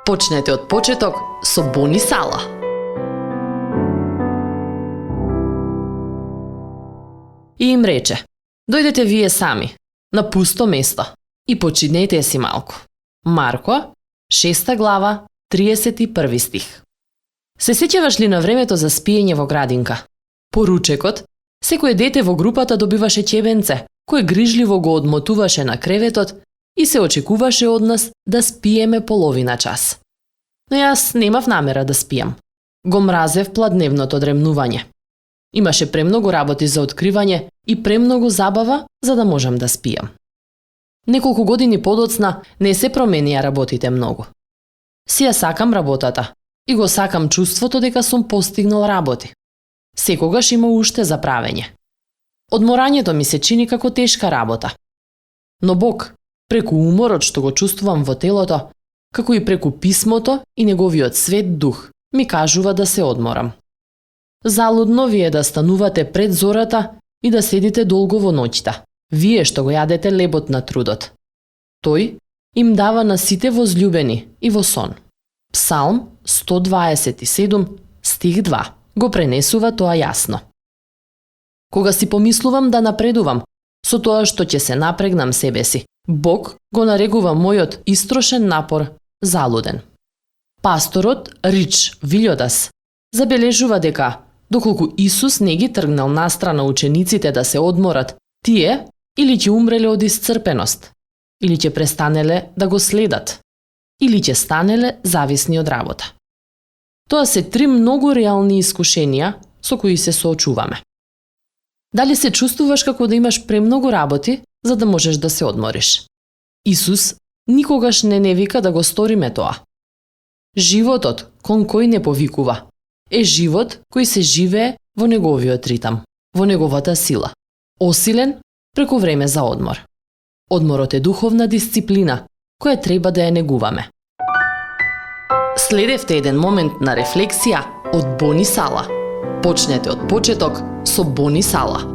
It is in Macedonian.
Почнете од почеток со Бони Сала. И им рече: дојдете вие сами, на пусто место, и починете си малку. Марко, 6 глава, 31 стих. Се сеќаваш ли на времето за спиење во градинка? По ручекот, секое дете во групата добиваше ќебенце, кое грижливо го одмотуваше на креветот и се очекуваше од нас да спиеме половина час. Но јас немав намера да спијам. Го мразев пладневното дремнување. Имаше премногу работи за откривање и премногу забава за да можам да спијам. Неколку години подоцна не се променија работите многу. Си ја сакам работата и го сакам чувството дека сум постигнал работи. Секогаш има уште за правење. Одморањето ми се чини како тешка работа. Но Бог, преку уморот што го чувствувам во телото, како и преку писмото и неговиот свет дух, ми кажува да се одморам. Залудно ви е да станувате пред зората и да седите долго во ноќта, вие што го јадете лебот на трудот. Тој им дава на сите возлюбени и во сон. Псалм 127, стих 2, го пренесува тоа јасно. Кога си помислувам да напредувам, со тоа што ќе се напрегнам себе си, Бог го нарекува мојот истрошен напор залуден. Пасторот Рич Вилјодас забележува дека, доколку Исус не ги тргнал настрана учениците да се одморат, тие или ќе умреле од исцрпеност, или ќе престанеле да го следат, или ќе станеле зависни од работа. Тоа се 3 многу реални искушенија со кои се соочуваме. Дали се чувствуваш како да имаш премногу работи за да можеш да се одмориш? Исус никогаш не вика да го сториме тоа. Животот кон кој не повикува е живот кој се живее во неговиот ритам, во неговата сила, осилен преку време за одмор. Одморот е духовна дисциплина која треба да ја негуваме. Следевте еден момент на рефлексија од Бони Сала. Почнете од почеток со Бони Сала.